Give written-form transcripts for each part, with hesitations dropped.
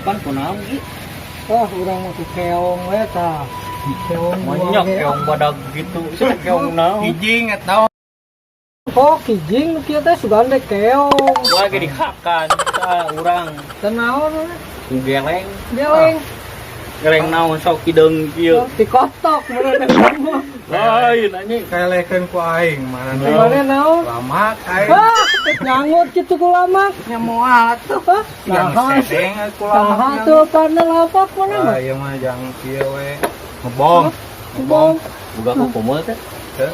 Pan kunaon, Gi? Wah, urang mah ku keong we tah. Keong Banyak keong badag gitu. Sia keong naon? Kijing atau Oh, kijing nu kieu teh sugan teh keong. Gua lagi dihakan. Tah urang Teu naon we. ku geleng. Geleng. Geleng naon sok hideung kieu. Dikotok meureun mah. Lain anjing. Kelekeun ku aing mana nu. Mana naon? Lama aing. Wah, nyangut kitu ku lamak. Nya moal atuh. Hah? Yang Nah, sedeng ku lamak. nah tuh karena lapak mana mah? Ah, ieu mah jang kieu we. Ngebom. Ngebom. Boga ku kumul teh. Teu.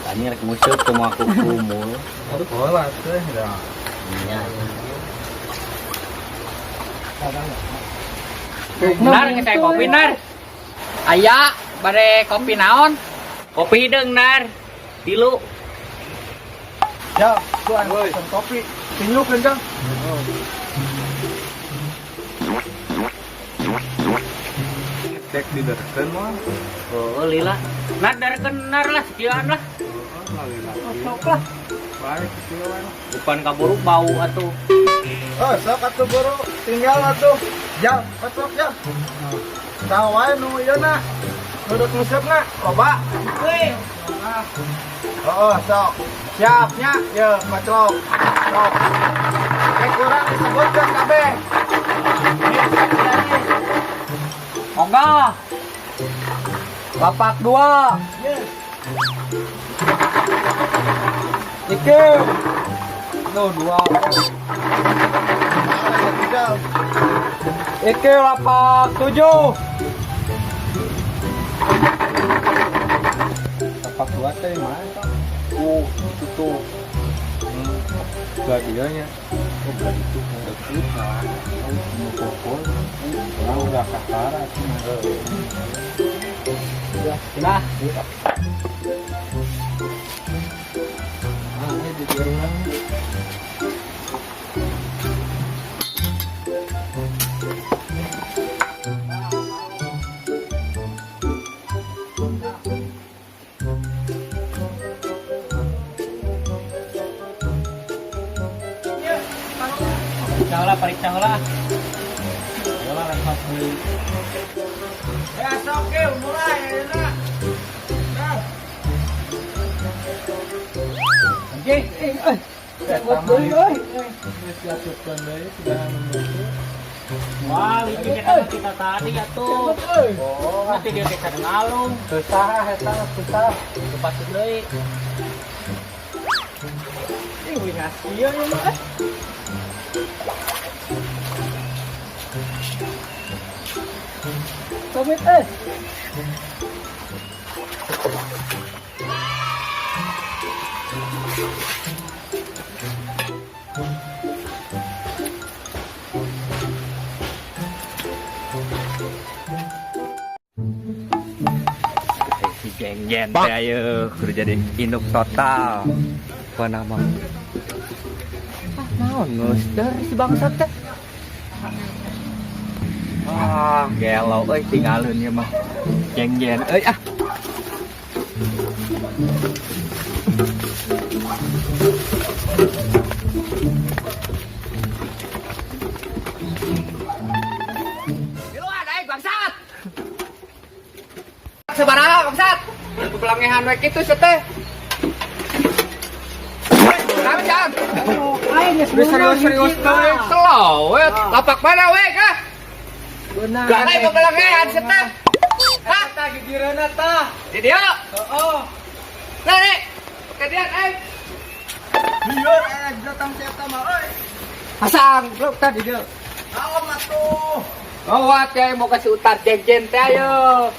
Anjing rek musuh teu moal ku kumul. Bola teh da. Nya. Nar, ngesai kopi, Nar. Aya, bare kopi naon? Kopi hideung, Nar. Tilu. Ya, gua anu pesen kopi. Tinyuk kencang. Dek diderkeun mah. Oh, lila. Nar darkeun nar lah sekian lah. Sok lah. Baik, kieu we. Bukan kaburu bau atuh. Oh, sok atuh buru, tinggal atuh. Jal, kocok jal. Saha wae nu ieu na? Nu rek nguseupna, loba. Oh, sok. Siap nya, ye kocok. Sok. Eh kurang disebutkeun kabeh. Monggo. Lapak 2. Iki. Nu 2. Iki lapak 7. Lapak 2 teh mana? Itu tuh. Belah dia nya. Oh, belah itu deket lah. Mau pokok. Orang udah kasar sih. Nah, Nah, ini di rumah. Periksa lah, periksa lah. Ayolah lempar deui. Ya, sok ge mulai ayeuna. Anjing, eh. Nyangut deui euy. Wah, ini kita tadi atuh. Oh, Nanti dia kita ngalung. susah eta susah. Lepas deui. Ih, wingas ieu ieu mah. Eh. Komit eh. Si jeng-jeng teh ayo kudu jadi induk total. Apa nama? Ah, naon geus dari si bangsat teh. Ah, gelo euy tinggalin ieu mah. Jeng-jeng euy ah. Miluan aing bangsat. Sabaraha bangsat? Bebelangehan we kitu sia teh. Kami jangan. Aing geus Udah serius-serius teh. Slow we. Lapak mana we kah? Beunang. Gak bebelangehan sia teh. Hah? Tah gigireunna tah. Di dia. Heeh. Nah, nih. Kedian aing. Lieur datang si eta mah euy. Pasang, blok tadi dia. Kalem atuh. Gawat ya mau kasih utar jeng-jeng teh ayo.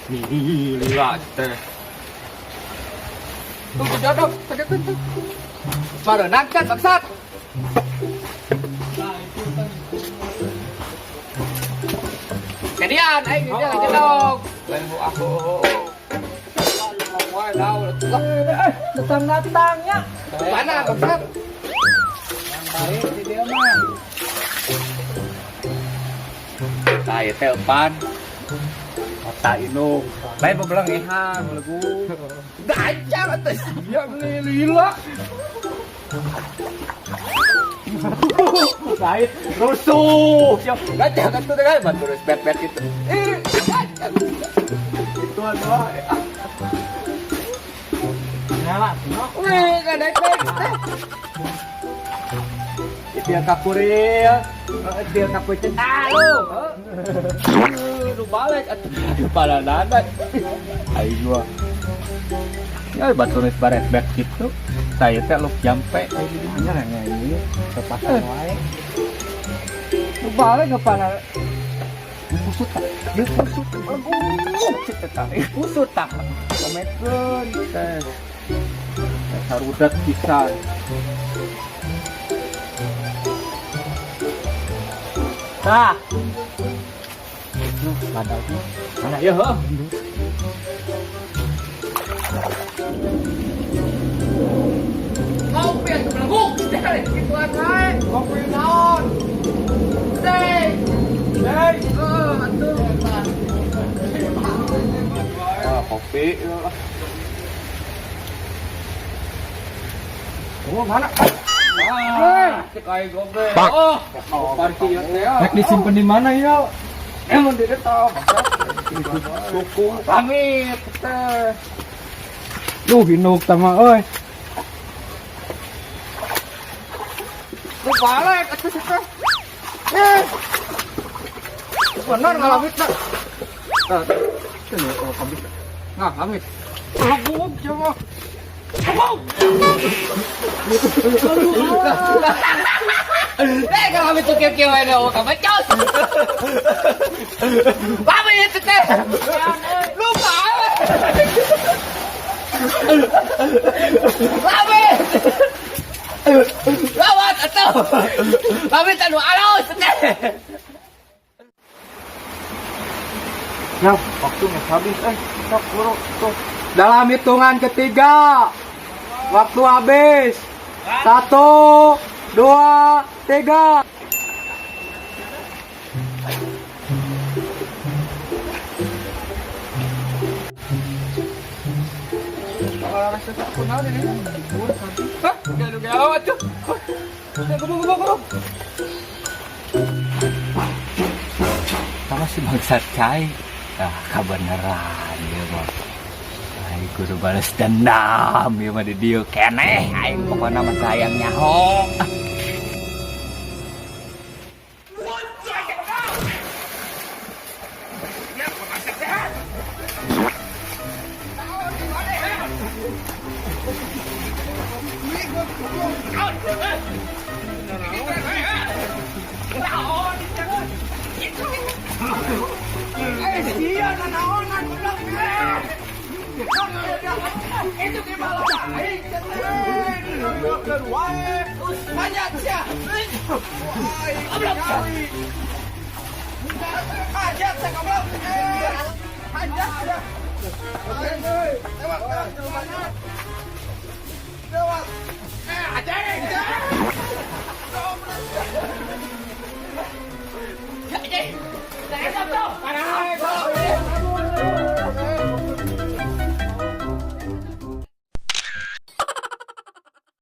Nih, lila teh. Tunggu jodoh, pakai tuh. Barenang kan bangsat. Kedian, aing dia lagi dong. Lain bu aku. Datang-datangnya. Mana bangsat? Yang baik di dia mah. Nah, ieu teh eupan. Kota indung. Lain bebelengehan belegu. Gancar atuh sia beli lila. Lain rusuh. Siap. Gajah kan tuh kan batur bet-bet gitu. Eh, gajah. Itu adalah Nyala, no. Wih, ngadek-dek teh. Itu yang kakuril, itu yang kakucen. Ah, lu. Lu balik atuh. Kepala nana. Ayo gua. Ya batur baret bet gitu. Saya teh lu jampe. Nya ini kepasan wae. Lu balik kepala. Kusut tak? Dia kusut. Aduh, cek teh. Kusut tak? Kometkeun teh. Sarudat pisan. Tah, Mana ya, heuh. Kopi atuh belenggung teh kituan wae. Kopi naon? Teh. Teh, heuh atuh. Ah, kopi. Oh, mana? Ah, cek aing gobe. Oh, party ya teh. Rek disimpen di mana ya? Emang dia tahu, suku pamit teh. Duh, induk tama euy. Lu balik atuh sih teh. Eh. Bener ngalamitna. Tah, ini oh habis. Nah, habis. Belenggung coba. Eh, kalau itu kieu-kieu wae oh kabacos. Pamit teh. Lupa. Pamit. Lawat atuh. Pamit anu alus teh. Ya, waktu nggak habis eh. Sok buru tuh. Dalam hitungan ketiga, waktu habis. 1, 2, 3. Hah? Galau-galau atuh. Gebuk. Sama si bangsat cai. Ah, kebeneran ya mah. Aing kudu balas dendam ya mah di dieu keneh aing pokona mah sayang nyaho. Ah.